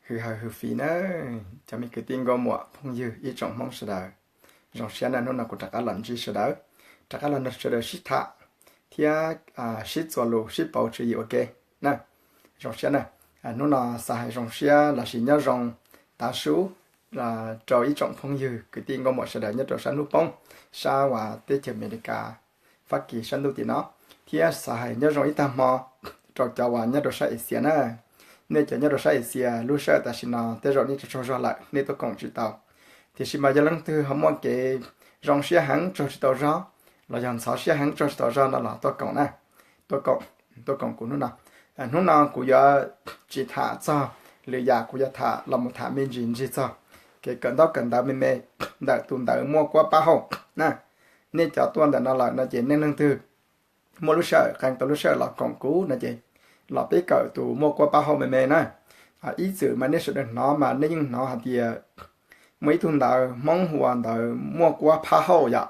Hwj hawj hwj fim na, cov me kwv tij nkauj muam phooj ywg ib tsoom Hmoob sawv daws. Zoo siab na, hnub no kuv rov qab los ntsib sawv daws, rov qab los nrog sawv daws sib tham thiab sib txuas lus sib pauv tswv yim ua ke na. Zoo siab na, hnub no xav hais zoo siab lossis nyob zoo tav su rau ib tsoom phooj ywg kwv tij nkauj muam sawv daws nyob rau sab hnub poob, sab uas teb chaws Amelikas, Fab Kis sab ntuj tim no, thiab xav hais nyob zoo ib tag hmo rau cov uas nyob rau sab Axias na. Nej cov nyob rau sab Axias lub sij hawm tam sim no tej zaum nej tsaug tsaug zog lawm nej tuaj koom tsis tau. Tiam sis mas yog leej twg ho muaj kev zoo siab heev tsaug tsis tau zog, los yog ntxhov siab heev tsaug tsis tau zog no los tuaj koom na, tuaj koom, tuaj koom kuv hnub no. Hnub no kuv yuav tsis tham txog lwm yam, kuv yuav tham los mus tham me ntsis ntsig txog kev kawm ntaub kawm ntawv me me ntawm tus ntawv muaj kuab pab hauj na. Nej cov tuaj ntawm no lawm no ces nej leej twg muaj lub sij hawm, qee tau lub sij hawm los koom kuv no ces los peb kawm tus muaj kuab pab hauj me me na. Ib txwm mas nej sawv daws hnov mas nej yeej hnov hais tias muaj ib tug ntawv Hmoob hu ua ntawv muaj kuab pab hauj yom.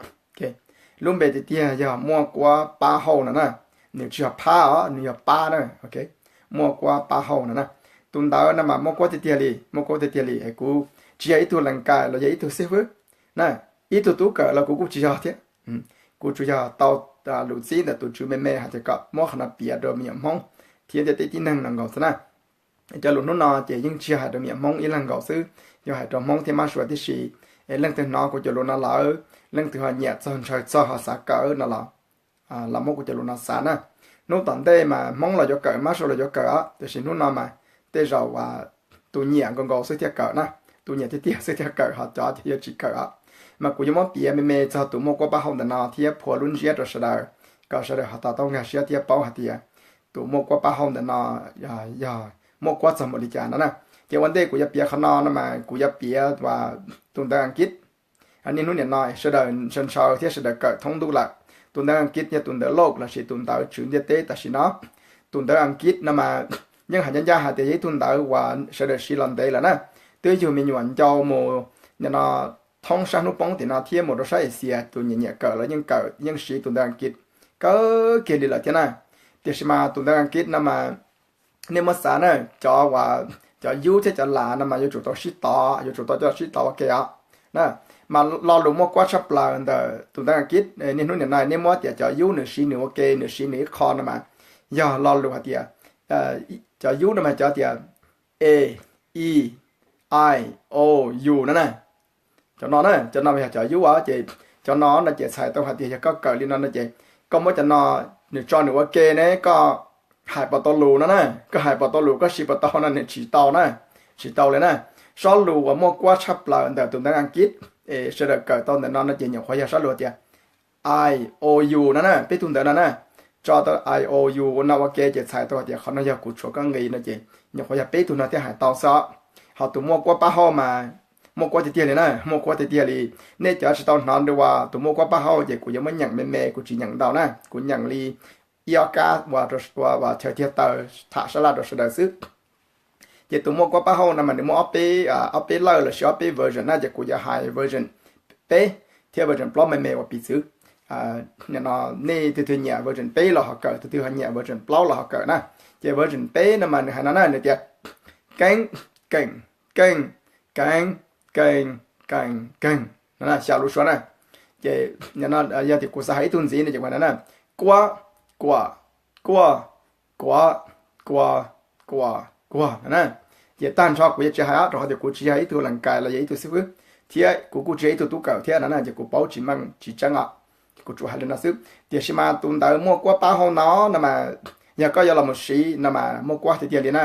Lub npe tiag tiag yog muaj kuab pab hauj no na, nws tsis yog phab os, nws yog pab na. Muaj kuab pab hauj no na. Tus ntawv no mas muaj kuab tiag tiag li, muaj kuab tiag tiag li, kuv tsis yog ib tug lees kais los yog ib tug xib fwb na, ib tug tub kawm los kuv kuj tsis yog thiab. Kuv tsuas yog tau lus txib ntawm tus tswv me me hais tias kom muab qhov no piav rau me nyuam Hmoob thiab ntiaj teb tib neeg no nkaus xwb na. Cov lus hnub no ces yeej tsis yog hais rau me nyuam Hmoob ib leeg nkaus xwb, yog hais rau Hmoob thiab Mab Suav tib si. Es leej twg hnov kuv cov lus no lawm, leej twg ho nyiam txog ntshaw txog ho xav kawm no los los muab kuv cov lus no xav na. Hnub tom ntej mas Hmoob los yuav kawm, Mab Suav los yuav kawm os, tiam sis hnub no mas tej zaum tus nyiam nkaus nkaus xwb thiaj kawm na, tus nyiam tiag tiag xwb thiaj kawm, ho cov ces yuav tsis kawm os. Mas kuv yuav muab piav me me txog tus muaj kuab pab hauj ntawm no thiab phua lub ntsiab rau sawv daws, kom sawv daws ho tau taub nkag siab thiab paub hais tias tus muaj kuab pab hauj ntawm no yog muaj kuab txog npaum li cas no na. Ces ua ntej kuv yuav piav qhov no no mas kuv yuav piav tus ntawv Askiv. Niaj hnub nim no sawv daws ntshaw ntshaw thiab sawv daws kawm thoob ntuj lawm. Tus ntawv Askiv yog tus ntawv loj lossis tus ntawv tswv ntiaj teb tam sim no. Tus ntawv Askiv no mas yeej hais ncaj ncaj hais tias yog ib tug ntawv uas sawv daws siv los ntev lawm na. Twb yug me nyuam ncau mus nim no thoob sab hnub poob tim no thiab mus rau sab Axias tus nyiam nyiam kawm los yeej kawm yeej siv tus ntawv Askiv kawg kiag li lawm thiab na. Tiam sis mas tus ntawv Askiv no mas nej muab xav na, cov uas cov yub thiab cov las no mas yuav tsum tau sib tov, yuav tsum tau coj sib tov ua ke os. Mas lo lus muaj kuab tshaj plaws ntawm tus ntawv Askiv niaj hnub nim no nej muab tias cov yub nws siv nws ua ke, nws siv nws ib qho no mas yog lo lus hais tias, cov yub no mas cov tias e, i, i, o, u no na. Cov no na, cov no yog cov yub os. Ces cov no no ces txhais tau hais tias yog koj kawm li no no ces koj muab cov no, nws tso nws ua ke ne koj hais puas tau lus no na, koj hais puas tau lus, koj siv puas tau no nws tsis tau na, tsis tau li na. Sob lus uas muaj kuab tshaj plaws ntawm tus ntawv Askiv es sawv daws kawm tau ntawm no no ces nyuam qhuav yog sob lus tias i, o, u no na, peb tug ntawv no na. Tso tau i, o, u ua no ua ke ces txhais tau hais tias qhov no yog kuv tshuav koj nqis no ces nyuam qhuav yog peb tug no thiaj hais tau xwb. Ho tus muaj kuab pab hauj mas muaj kuab tiag tiag li na, muaj kuab tiag tiag li. Nej cov tsis tau hnov dua tus muaj kuab pab hauj ces kuv yuav muab nyeem me me, kuv tsis nyeem ntau na, kuv nyeem li ib ob kab ua chaw tiag taw tham sab laj rau sawv daws xwb. Ces tus muaj kuab pab hauj no mas nws muaj ob peb, ob peb lawj lossis ob peb version na, ces kuv yuav hais version peb thiab version plaub me me ua piv txwv. Nim no nej tus twg nyiam version peb los ho kawm, tus twg ho nyiam version plaub los ho kawm na. Ces version peb no mas nws hais no na, nws tias keeb, keem, keej, keeb, kees, kees, kees no, xya lus Suav na. Ces yog tias kuv xav hais ib tug ntxiv no ces ua no na, kuab, kuam, kuaj, kuav, kuas, kuas, kuas no na. Ces tag nrho kuv yuav tsis hais os, rau qhov tias kuv tsis yog ib tug lees kais los yog ib tug xib fwb, thiab kuv kuj tsis yog ib tug tub kawm thiab no na, ces kuv paub tsis meej, tsis tseeb os. Kuv tsuas hais li no xwb. Tiam sis mas tus ntawv muaj kuab pab hauj no no mas yog koj yuav los mus siv no mas muaj kuab tiag tiag li na.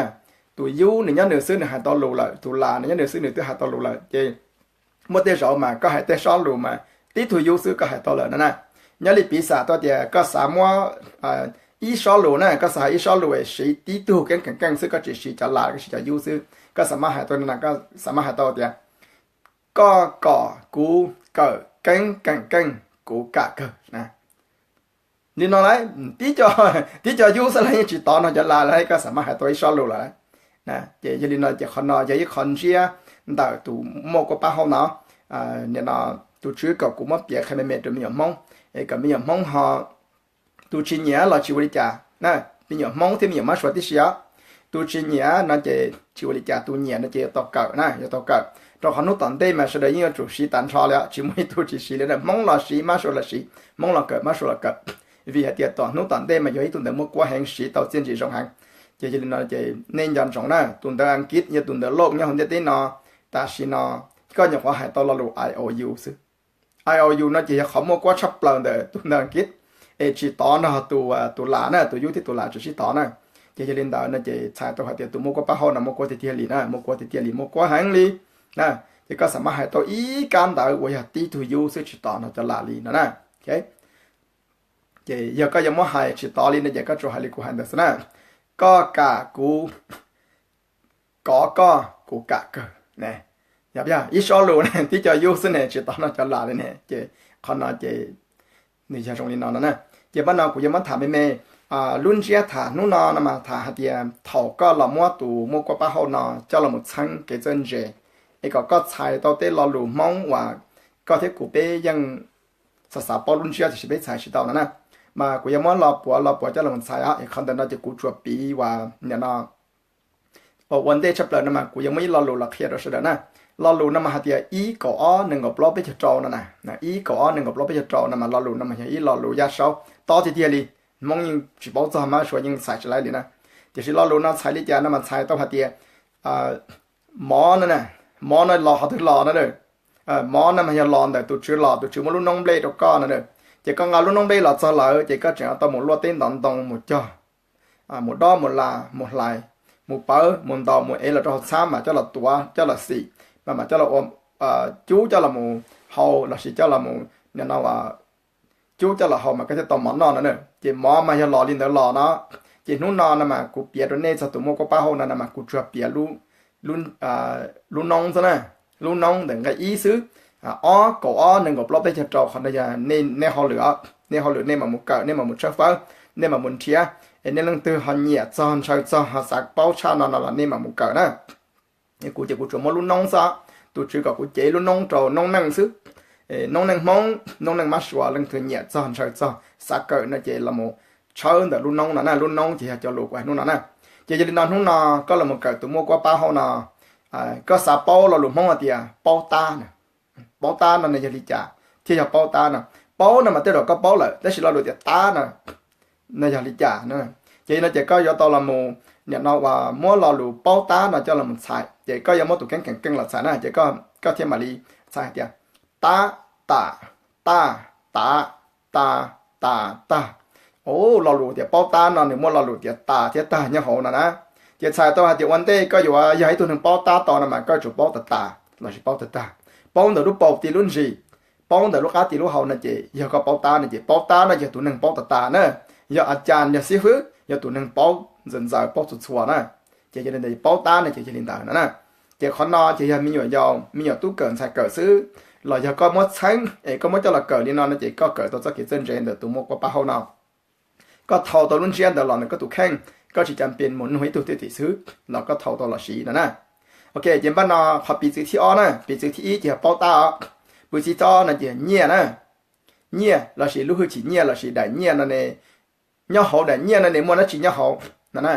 Tus yub nws nyob nws xwb nws hais tau lus lawm, tus las nws nyob nws xwb nws twb hais tau lus lawm, ces muaj tej zaum mas koj hais tej sob lus mas tib tug yub xwb koj hais tau lawm no na. Nyob li piv xam tau tias koj xav muab ib sob lus na, koj xav hais ib sob lus es siv tib tug keeb keem keej xwb, koj tsis siv cov las, koj siv cov yub xwb, koj xav maj hais tau no, koj xav maj hais tau tias koj kom kuv kawm keeb keem keej, kuv kam kawg na. Li no lawm, tib co yub xwb los yeej tsis tov no cov las lawm, koj xav maj hais tau ib sob lus lawm. Ces yog li no ces qhov no yog ib qho ntsiab ntawm tus muaj kuab pab hauj no. Nim no tus tswv kom kuv muab piav qhia me me rau me nyuam Hmoob, es kom me nyuam Hmoob ho, tus tsis nyiam los tsis ua li cas na, me nyuam Hmoob thiab me nyuam Mab Suav tib si os. Tus tsis nyiam no ces tsis ua li cas, tus nyiam no ces yuav tau kawm na, yuav tau kawm. Rau qhov hnub tom ntej mas sawv daws yeej yuav tsum siv tag nrho li, tsis muaj ib tug tsis siv li na. Hmoob los siv, mab sua los siv, Hmoob los kawm, mab sua los kawm. Vim hais tias tom hnub tom ntej mas yog ib tug ntawv muaj kuab heev, siv tau txiaj ntsig zoo heev. Ces yog li no ces nej nco ntsoov na, tus ntawv Askiv yog tus ntawv loj nyob hauv ntiaj teb no. Tam sim no koj nyuam qhuav hais tau lo lus I O U xwb. I O U no ces yog qhov muaj kuab tshaj plaws ntawm tus ntawv Askiv, es tsis tov nrog tus, tus las na, tus yub thiab tus las tsis sib tov na. Ces yog li ntawd no ces txhais tau hais tias tus muaj kuab pab hauj no muaj kuab tiag tiag li na, muaj kuab tiag tiag li, muaj kuab heev li na. Ces koj xav mas hais tau ib kab ntawv uas yog tib tug yub xwb tsis tov nrog cov las li no na. Ces yog koj yuav muab hais tsis tov li no ces koj tsuas hais li kuv hais ntawd xwb na. Koj kam kuv, kov koj, kuv kam kawg. Yog ib sob lus ne, tib co yub xwb ne, tsis tov nrog cov las li ne. Ces qhov no ces nws yog zoo li no no na. Ces pab no kuv yuav muab tham me me. Lub ntsiab tham hnub no no mas tham hais tias thaum koj los muab tus muaj kuab pab hauj no coj los mus txheeb kev txawj ntse, es kom koj txhais tau tej lo lus Hmoob uas koj thiab kuv peb yeej xav xav paub lub ntsiab tiam sis peb txhais tsis tau no na. Mas kuv yuav muab lo puav lo puav coj los mus txhais os. Es qhov ntawm no ces kuv tsuas piv uas nim no ua ntej tshaj plaws no mas kuv yuav muab ib lo lus los qhia rau sawv daws na. Lo lus no mas hais tias ib kaum ob nees nkaum plaub peb caug rau no na. Ib kaum ob nees nkaum plaub peb caug rau no mas lo lus no mas yog ib lo lus yaj saub tob tiag tiag li. Hmoob yeej tsis paub txog, mab sua yeej txhais tsis laib li na. Tiam sis lo lus no txhais li cas no mas txhais tau hais tias mov no na, mov no los qhov twg los no na. Mov no mas yog los ntawm tus tswv los, tus tswv muab lub noob nplej rau koj no na. Ces koj nqa lub noob nplej los txog lawm ces koj tseem tau mus luaj teb ntov ntoo mus cog, mus dob mus las mus hlais, mus pawv mus ntaus mus ev los rau hauv txhab mas coj los tuav coj los xim, mas mas coj los ua, cub coj los mus hau lossis coj los mus, no cub coj los hau mas koj thiaj tau mov noj no na. Ces mov mas yog los li ntawd los no. Ces hnub no no mas kuv piav rau nej txog tus muaj kuab pab hauj no no mas kuv tsuas piav lub noob xwb na, lub noob ntawm nqe ib xwb. Ob kaum ob nees nkaum plaub peb caug rau, qhov no yog nej hauj lwm, nej hauj lwm nej mam mus kawm, nej mam mus tshawb fawb, nej mam mus nrhiav. Es nej leej twg ho nyiam txog ntshaw txog ho xav paub tshaj no no los nej mam mus kawm na. Kuv ces kuv tsuas muab lub noob xwb, tus tswv kom kuv cev lub noob rau noob neej xwb. Noob neej Hmoob noob neej mab sua leej twg nyiam txog ntshaw txog xav kawm no ces los mus tshawb ntawm lub noob no na, lub noob ces yog cov lus kuv hais hnub no na. Ces yog li no hnub no koj los mus kawm tus muaj kuab pab hauj no, koj xav paub lo lus Hmoob hais tias paub tab, paub tab no nws yog li cas thiaj yog paub tab no. Paub no mas tej zaum koj paub lawm tab sis lo lus tias tab no, no yog li cas no. Ces no ces koj yuav tau los mus, nim no uas muab lo lus paub tab no coj los mus txhais, ces koj yuav muab tus keeb keem keej los txhais na, ces koj thiaj mam li txhais hais tias tab, tam, taj, tav, tas, tas, tag. Lo lus tias paub tab no nws muaj lo lus tias tas thiab tag nyob hauv no na. Ces txhais tau hais tias ua ntej koj yuav yog ib tug neeg paub tab tau no mas koj yuav tsum paub tas tas lossis paub tag tag, paub ntawm lub paus ti lub ntsis, paub ntawm lub qab ti lub hau no ces yog koj paub tab no. Ces paub tab no yog tus neeg paub tas tas na, yog a cas yog xib fwb, yog tus neeg paub ntxaws ntxaws paub txhua txhua na. Ces yog li ntawd paub tab no ces yog li ntawd no na. Ces qhov no ces yog me nyuam yaus me nyuam tub kawm ntxhais kawm xwb, los yog koj muab txheeb es koj muab coj los kawm li no no ces koj kawm tau txoj kev txawj ntse ntawm tus muaj kuab pab hauj no. Koj thau tau lub ntsiab ntawd los ntawm koj tus kheej, koj tsis cas pes mus nug ib tug twj tim xwb los koj thau tau los siv no na. Ok, ces npaj no qhov piv txwv thib ob na, piv txwv thib ib ces yog paub tab os, piv txwv thib ob no ces yog nyiaj na. Nyiaj lossis lub hwj chim nyiaj lossis daim nyiaj no ne, nyob hauv daim nyiaj no ne muaj dab tsi nyob hauv no na.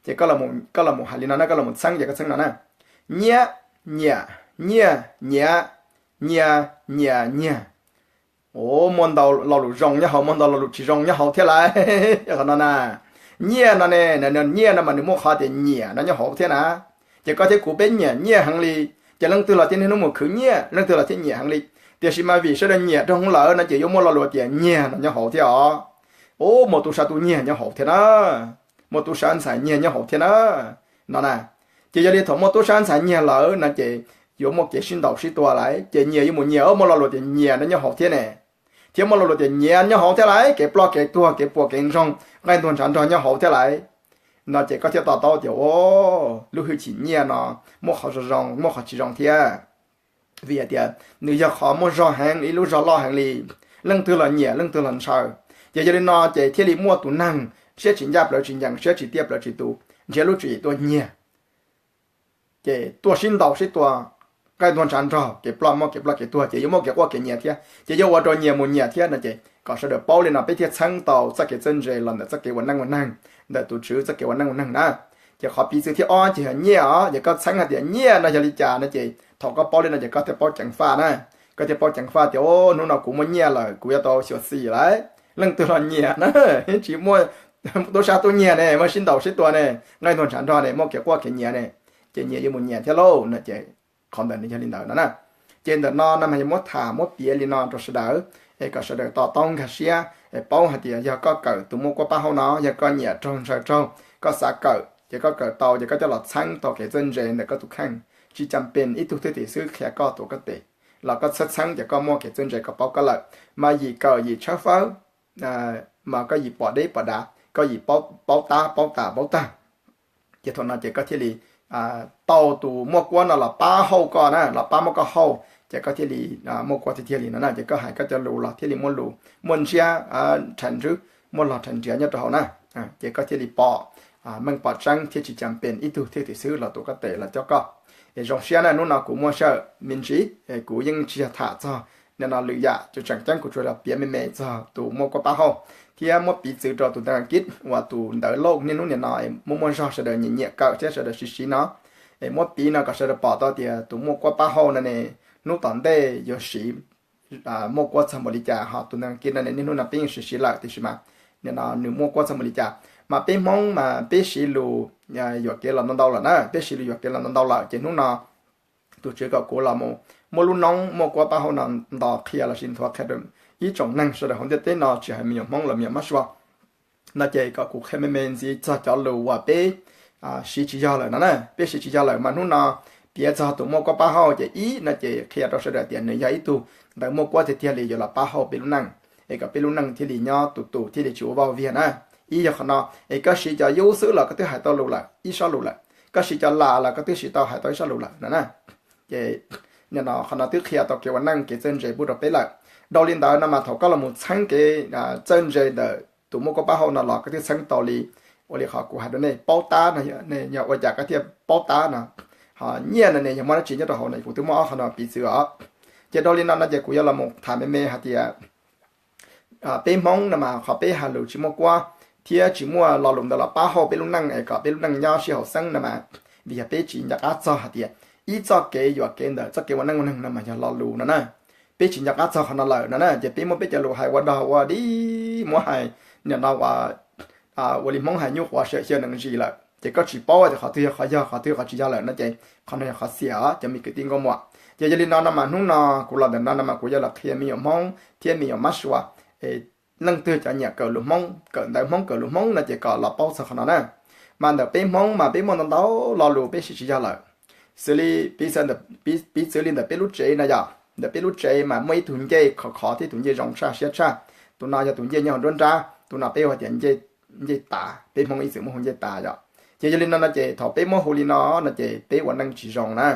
Ces koj los mus hais li no na, koj los mus txheeb ces koj txheeb no na: nyiab, nyiam, nyiaj, nyiav, nyiaj, nyiam, nyiag. Muaj ntau lo lus zoo nyob hauv, muaj ntau lo lus tsis zoo nyob hauv thiab lauj. Qhov no na, nyiaj no ne, nyiaj no mas nws muaj qhov tias nyiam no nyob hauv thiab na. Ces koj thiab kuv peb nyiam nyiaj heev li, ces leej twg los thiaj niaj hnub mus khwv nyiaj, leej twg los thiaj nyiam heev li. Tiam sis mas vim sawv daws nyiam raug lawm no ces yuav muaj lo lus tias nyiag no nyob hauv thiab os. Muaj tub sab tub nyiag nyob hauv thiab na, muaj tub sab ntxhais nyiag nyob hauv thiab na, no na. Ces yog li thaum muaj tub sab ntxhais nyiag lawm no ces yuav muaj kev sib ntaus sib tua lauj. Ces nyias yuav mus nyias, muaj lo lus tias nyias no nyob hauv thiab ne, thiab muaj lo lus tias nyiav nyob hauv thiab lauj, kev ploj kev tuag kev puas kev ntsoog nqaij ntuag ntshav nrog nyob hauv thiab lauj. No ces koj thiaj to taub tias lub hwj chim nyiaj no muaj qhov zoo zoo muaj qhov tsis zoo thiab. Vim hais tias nws yog qhov muaj zog heev, ib lub zog loj heev li, leej twg los nyiam leej twg los ntshaw. Ces yog li no ces thiaj li muaj tus neeg siab tsis ncaj plawv tsis ncees, siab tsis tiaj plawv tsis tus, nrhiav lub tswv yim tuaj nyiag, ces tuaj sib ntaus sib tua, nqaij ntuag ntshav nrog, kev ploj muaj kev ploj kev tuag, ces yuav muaj kev quaj kev nyiav thiab, ces yuav ua rau nyias mus nyias thiab no. Ces kom sawv daws paub li no peb thiaj txheeb tau txoj kev txawj ntse los ntawm txoj kev ua neej ua neeg, ntawm tus Tswv txoj kev ua neej ua neeg na. Ces qhov piv txwv thib ob ces yog nyiaj os. Ces koj txheeb hais tias nyiaj no yog li cas no ces thaum koj paub li no ces koj thiaj paub ceev faj na. Koj thiaj paub ceev faj tias, o, hnub no kuv muaj nyiaj lawm, kuv yuav tau xyuam xim lawm. Leej twg los nyiam na, tsis muaj tub sab tub nyiag ne, muaj sib ntaus sib tua ne, nqaij ntuag ntshav nrog ne, muaj kev quaj kev nyiav ne, ces nyias yuav mus nyias thiab lauj no ces qhov ntawd nws yog li ntawd no na. Ces ntawm no no mas yog muab tham muab piav li no rau sawv daws, es kom sawv daws to taub nkag siab, es paub hais tias yog koj kawm tus muaj kuab pab hauj no, yog koj nyiam raug ntshaw raug, koj xav kawm ces koj kawm tau ces koj coj los txheeb tau kev txawj ntse ntawm koj tus kheej. Tsis cam pes ib tug thwj tim xwb qhia koj tuav koj tes, los koj txheeb txheeb ces koj muaj kev txawj ntse koj paub kab lawm. Mas yim kawm yim tshawb fawb, mas koj yim pom deb pom dav, koj yim paub tab paub tas paub tag. Ces thaum no ces koj thiaj li tau tus muaj kuab no los pab hauj koj na, los pab muab koj hauj, ces koj thiaj li muaj kuab tiag tiag li no na. Ces koj hais koj cov lus los thiaj li muaj lus, muaj ntsiab rhais ntswb, muaj log rhais nriav nyob rau hauv na. Ces koj thiaj li pom meej pom tseeb thiaj tsis cam pes ib tug thwj tim xwb los tuav koj tes los cob koj. Es zoo siab na, hnub no kuv muaj sij hawm me ntsis, kuv yeej tsis yog tham txog nim no lwm yam, tseem ceeb kuv tsuas los piav me me txog tus muaj kuab pab hauj, thiab muab piv txwv rau tus ntawv Askiv uas tus ntawv Lauj niaj hnub nim no muaj muaj zog sawv daws nyiam nyiam kawm thiab sawv daws siv siv no. Es muab piv no kom sawv daws pom tau tias tus muaj kuab pab hauj no ne, hnub tom ntej yuav siv muaj kuab txog npaum li cas, ho tus ntawv Askiv no ne niaj hnub no peb yeej siv siv lawm tiam sis mas nim no nws muaj kuab txog npaum li cas. Mas peb Hmoob mas peb siv lus, yuam kev los ntau ntau lawm na, peb siv lus yuam kev los ntau ntau lawm ces hnub no tus tswv kom kuv los mus muab lub noob muaj kuab pab hauj no nto qhia los sis nthuav qhia rau ib tsoom neeg sawv daws hauv ntiaj teb no tsis hais me nyuam Hmoob los me nyuam mab sua no ces kom kuv qhia me me ntxiv txog cov lus uas peb siv tsis yog lawm no na. Peb siv tsis yog lawm mas hnub no piav txog tus muaj kuab pab hauj ces ib no ces qhia rau sawv daws tias nws yog ib tug ntawv muaj kuab tiag tiag li yuav los pab hauj peb lub neej, es kom peb lub neej thiaj li nyob tus tus thiaj li tsis ua vaj viag na. Ib yog qhov no, es koj siv cov yub xwb los koj twb hais tau lus lawm ib sob lus lawm, koj siv cov las los koj twb siv tau hais tau ib sob lus lawm no na. Ces nim no qhov no twb qhia tau kev ua neej kev txawj ntse pub rau peb lawm. Dhau li ntawd no mas thaum koj los mus txheeb kev txawj ntse ntawm tus muaj kuab pab hauj no los koj twb txheeb tau li, ua li qhov kuv hais rau nej paub tab no, nej yog ua cas koj thiaj paub tab no. Ho nyiaj no ne yog muaj dab tsi nyob rau hauv no, kuv twb muab ob qhov no piv txwv os. Ces dhau li no no ces kuv yuav los mus tham me me hais tias peb Hmoob no mas qhov peb hais lus tsis muaj kuab thiab tsis muaj lo lus ntawd los pab hauj peb lub neej es kom peb lub neej nyob sib haum xeeb no mas vim yog peb tsis nco qab txog hais tias ib txoj kev yuam kev ntawm txoj kev ua neej ua neeg no mas yog lo lus no na. Peb tsis nco qab txog qhov no lawm no na, ces peb muab peb cov lus hais ua dog ua dig muab hais nim no ua li Hmoob hais nyuj quav xyaw nees zis lawm ces koj tsis paub tias qhov twg yog qhov yog, qhov twg yog qhov tsis yog lawm no ces qhov no yog qhov xiam os cov me kwv tij nkauj muam. Ces yog li no no mas hnub no kuv los ntawm no no mas kuv yuav los qhia me nyuam Hmoob thiab me nyuam mab sua, leej twg cov nyiam kawm lus Hmoob, kawm ntawv Hmoob kawm lus Hmoob no ces kom los paub txog qhov no na. Mas ntawm peb Hmoob mas peb muaj ntau ntau lo lus peb siv tsis yog lawm. Xws li piv txwv li ntawm peb lub tsev no yom, ntawm peb lub tsev mas muaj ib tug ncej khov khov thiab ib tug ncej zoo tshaj siab tshaj. Tus no yog tus ncej nyob hauv nruab nrab, tus no peb hu tias ncej tas, peb Hmoob ib txwm muab hu ncej tas yom. Ces yog li no no ces thaum peb muab hu li no no ces peb ua neej tsis zoo na,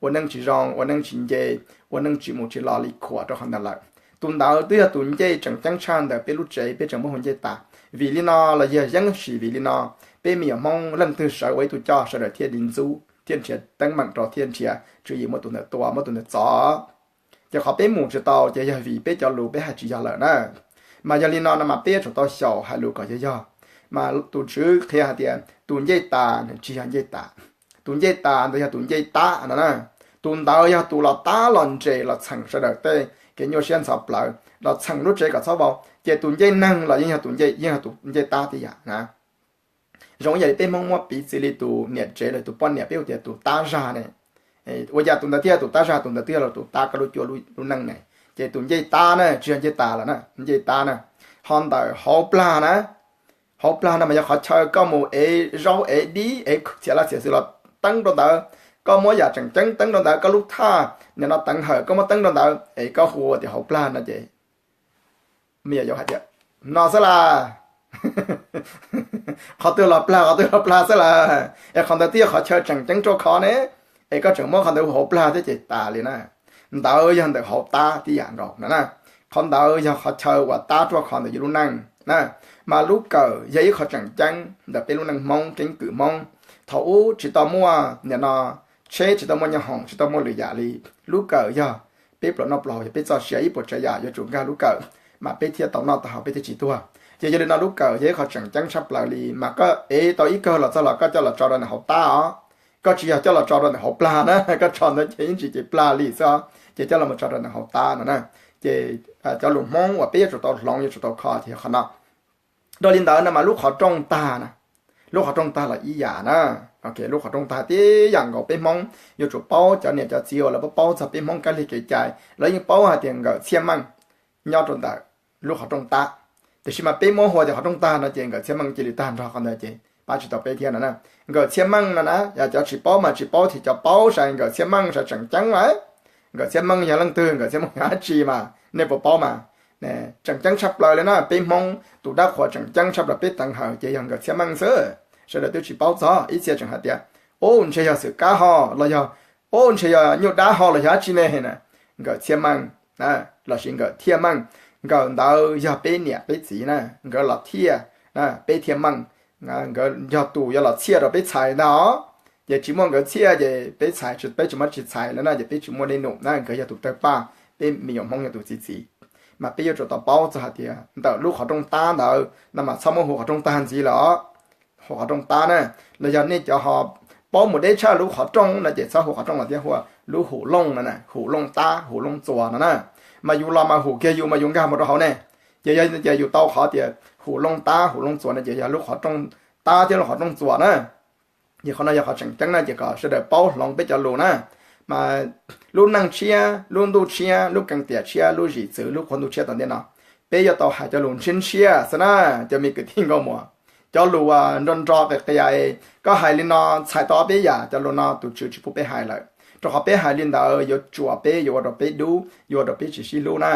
ua neej tsis zoo, ua neej tsis nce, ua neej tsis mus tsis los li khuam rau qhov ntawd lawm. Tus ntawd twb yog tus ncej tseem ceeb tshaj ntawm peb lub tsev, peb tseem muab hu ncej tas. Vim li no los yog yeeb sim vim li no, peb me nyuam Hmoob leej twg sawv ua ib tug coj sawv daws thiaj li ntxub thiaj nrhiav teeb meem rau thiaj nrhiav tswv yim muab tus ntawd tua muab tus ntawd txov. Ces qhov peb mus tsis tau ces yog vim peb cov lus peb hais tsis yog lawm na. Mas yog li no no mas peb yuav tsum tau xyaum hais lus kom yog yog. Mas tus tswv qhia hais tias tus ncej tas nws tsis yog ncej tas. Tus ncej tas ntawd yog tus ncej tab no na. Tus ntawd yog tus los tab los nres los txheem sawv daws tej kev nyuaj siab ntxhov plawv, los txheem lub tsev kom txhob vau. Ces tus ncej neeg los yeej yog tus ncej, yeej yog tus ncej tab tib yam na. Zoo ib yam li peb Hmoob muab piv txwv li tus niam tsev los tus poj niam peb hu tias tus tab zag ne. Ua cas tus ntawd thiaj yog tus tab zag, tus ntawd twb yog los tus tab koj lub cuab lub neej ne. Ces tus ncej tab na tsis yog ncej tas lawm na, ncej tab na. Ho ntawm hauv plag na, hauv plag no mas yog qhov chaw koj mus ev zaub ev dib ev txhiam laj txhiam xwm los teeb rau ntawd. Koj muab yam tseem ceeb teeb rau ntawd, koj lub thaj nim no teev hawm koj muab teeb rau ntawd es koj hu tias hauv plag no ces me nyuam yaus hais tias no xwb las. Qhov twg los plag, qhov twg los plag xwb las. Es qhov ntawd twb yog qhov chaw tseem ceeb ruaj khov ne, es koj tseem muab qhov ntawd hu hauv plag thiab ces tas li na. Ntawd yog ntawm hauv tab tib yam nkaus no na. Qhov ntawd yog qhov chaw uas tab ruaj khov ntawm yus lub neej na. Mas lub kawm yog ib qho tseem ceeb ntawm peb lub neej Hmoob, keeb kwm Hmoob. Thaum ub tsis tau muaj nim no tsheb, tsis tau muaj nyoob hoom, tsis tau muaj lwm yam li. Lub kawm yog peb pluas noj pluas haus, yog peb txoj sia ib puas tsav yam yuav tsum nkag lub kawm, mas peb thiaj tau noj tau haus, peb thiaj tsis tuag. Ces yog li no lub kawm yog ib qho tseem ceeb tshaj plaws li, mas koj ev tau ib kawm los txog los koj coj los tso rau ntawm hauv tab os. Koj tsis yog coj los tso rau ntawm hauv plag na, koj tso ntawd ces yeej tsis cev plag li xwb os, ces coj los mus tso rau ntawm hauv tab no na. Ces cov lus Hmoob uas peb yuav tsum tau hloov yuav tsum tau kho ces yog qhov no. Dhau li ntawd no mas lub qhov rooj tag na, lub qhov rooj tag los ib yam na. Lub qhov rooj tag tib yam nkaus, peb Hmoob yuav tsum paub, cov niam cov txiv uas lawv paub paub txog peb Hmoob kab lig kev cai lawv yeej paub hais tias nkawm txhiaj meej nyob rau ntawm lub qhov rooj tab. Tiam sis mas peb muab hu tias qhov rooj tag no ces nkawm txhiaj meej cia li tag nrho qhov ntawd ces pab tsis tau peb thiab no na. Nkawm txhiaj meej no na, yog cov tsis paub mas tsis paub, thiab cov paub saib nkawm txhiaj meej saib tseem ceeb lawm. Nkawm txhiaj meej yog leej twg, nkawm txhiaj meej yog dab tsi mas nej puas paub mas? Tseem ceeb tshaj plaws li na, peb Hmoob tus dab qhuas tseem ceeb tshaj plaws peb teev hawm ces yog nkawm txhiaj meej xwb. Sawv daws twb tsis paub txog, ib txhia tseem hais tias, ub, ntshe yog xwm kab ho los yog, ub, ntshe yog nyuj dab ho los yog dab tsi ne na. Nkawm txhiaj meej lossis nkawm thiaj meej, nkawm ntawd yog peb niam peb txiv na, nkawd los thiaj, peb thiaj meej, nkawd yog tus yuav los txhiaj rau peb txhais ntag os. Ces tsis muaj nkawd txhiaj ces peb txhais, peb tsis muaj tsis txhais lawm na, ces peb tsis muaj dej num na, nkawd yog tus tawg paj, peb me nyuam Hmoob yog tus txi txiv. Mas peb yuav tsum tau paub txog hais tias ntawm lub qhov rooj tab ntawd no mas txhob muab hu qhov rooj tag ntxiv lawm os. Hu qhov rooj tab na, los yog nej cov ho paub mus deb tshaj lub qhov rooj no ces txhob hu qhov rooj los thiab, hu lub hum looj no na, hum looj tab, hum looj txuas no na. Mas yus los mas hum kiag yus mas yus nkag mus rau hauv ne. Ces yog ces yus tau qhov tias hum looj tab hum looj txuas no ces yog lub qhov rooj tab thiab lub qhov rooj txuas na. Ces qhov no yog qhov tseem ceeb na, ces kom sawv daws paub hloov peb cov lus na. Mas lub neej tshiab, lub ntuj tshiab, lub keeb tiam tshiab, lub zim txwv, lub qhua ntuj tshiab tom ntej no, peb yuav tau hais cov lus ntshiab ntshiab xwb na, cov me kwv tij nkauj muam. Cov lus uas nro nro qias qias, koj hais li no txhais tau ob peb yam, cov lus no tus Tswv tsis pub peb hais lawm, rau qhov peb hais li ntawd yuav tsuam peb, yuav ua rau peb dub, yuav ua rau peb tsis sib hlub na.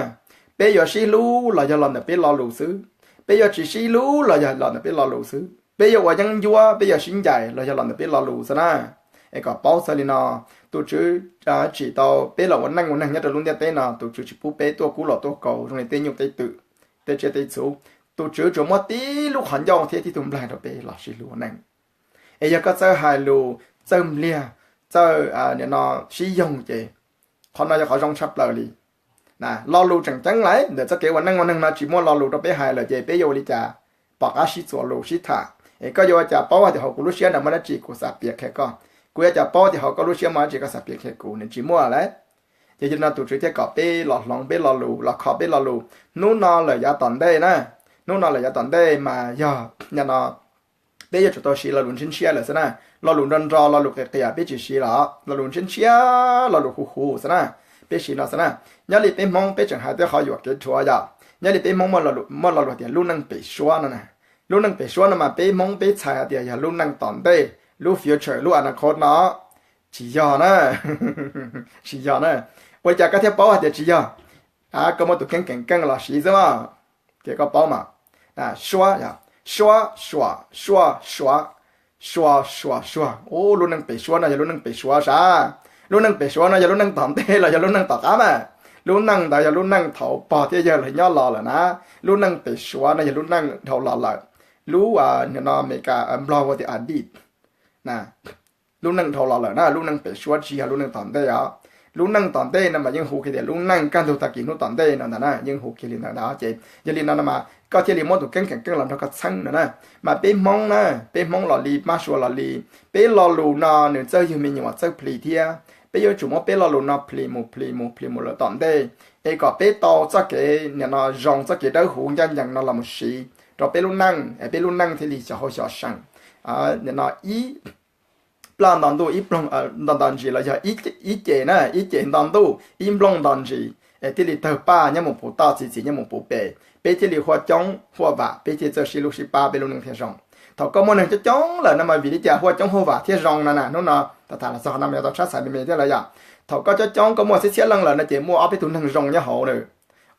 Peb yuav sib hlub los yog los ntawm peb lo lus xwb. Peb yuav tsis sib hlub los yog los ntawm peb lo lus xwb. Peb yuav ua yeeb ncuab, peb yuav sib ncaim los yog los ntawm peb lo lus xwb na. Es kom paub txog li no, tus Tswv tsim tau peb los ua neej ua neeg nyob rau lub ntiaj teb no, tus Tswv tsis pub peb tuaj kub los tuaj kaus zoo li tej nyuj tej twm, tej tsiaj tej txhu. Tus Tswv tsuas muab tib lub qhov ncauj thiab tib tug nplaig rau peb los sib hlub ua neej. Es yog koj txawj hais lus, txawj npliag, txawj, nim no, sib yoog ces qhov no yog qhov zoo tshaj plaws li. Lo lus tseem ceeb lawm, ntawm txoj kev ua neej ua neeg no tsis muaj lo lus rau peb hais lawm ces peb yuav ua li cas? Pom qab sib txuas lus sib tham. Es koj yuav ua cas paub tias hauv kuv lub siab no muaj dab tsi kuv xav piav qhia koj? Kuv yuav ua cas paub tias hauv koj lub siab muaj dab tsi koj xav piav qhia kuv? Nws tsis muaj lawm. Ces yog li no tus Tswv thiaj kom peb los hloov peb lo lus, los kho peb lo lus. Hnub no lawm yav tom ntej na, hnub no lawm yav tom ntej mas yog nim no peb yuav tsum tau siv lo lus ntshiab ntshiab lawm xwb na. Lo lus nro nro, lo lus qias qias peb tsis siv lawm, lo lus ntshiab ntshiab, lo lus huv huv xwb na, peb siv no xwb na. Nyob li peb Hmoob peb tseem hais tej qhov yuam kev dhuav yom. Nyob li peb Hmoob muaj lo lus tias lub neej pem suab no na. Lub neej pem suab no mas peb Hmoob peb txhais hais tias yog lub neej tom ntej, lub future, lub anakhot no. Tsis yog na, tsis yog na. Ua li cas koj thiaj paub hais tias tsis yog? Koj muaj tus kheej keem keej los siv xwb mas, ces koj paub mas. Suab, suab, suam, suaj, suav, suas, suam, suag. Ub, lub neej pem suab no yog lub neej pem suab sav. Lub neej pem suab no yog lub neej tom ntej los yog lub neej tom qab mas? Lub neej ntawd yog lub neej thaum pog thiab yawg lawv nyob los lawm na. Lub neej pem suab no yog lub neej dhau los lawm. Lub, nim no Amelikas, Nplog hu tias adi. Lub neej dhau los lawm na, lub neej pem suab tsis yog lub neej tom ntej os. Lub neej tom ntej no mas yeej hu kiag tias lub neej kaj ntug tag kis hnub tom ntej no ntag na, yeej hu kiag li ntawd ntag. Ces yog li no no mas koj thiaj li muab tus kheej keem keej los nrog koj txheeb no na. Mas peb Hmoob na, peb Hmoob los li, Mab Suav los li, peb lo lus no nws txawj yug me nyuam txawj plhis thiab. Peb yuav tsum muab peb lo lus no plhis mus plhis mus plhis mus lawm tom ntej, es kom peb tau txoj kev nim no zoo, txoj kev dawb huv ncaj ncees no los mus siv rau peb lub neej, es peb lub neej thiaj li xyov hau xyov seem. Nim no ib plaj nto ntuj, ib ploog nto nto ntsis los yog ib ce na, ib ce nto ntuj ib nplooj nto ntsis, es thiaj li tawg paj nyob mus puv toj, txi txiv nyob mus puv pem, peb thiaj li huaj coob huaj vam, peb thiaj txawj sib hlub sib pab, peb lub neej thiaj zoo. Thaum koj muaj neeg coob coob lawm no mas vim li cas huaj coob huaj vam thiaj zoo no na? Hnub no tham tham los txog qhov no mas yuav tau tshab xav me me thiab lawm yom. Thaum koj coob coob, koj muaj txhiab txhiab leej lawm no ces muaj ob peb tug neeg zoo nyob hauv na,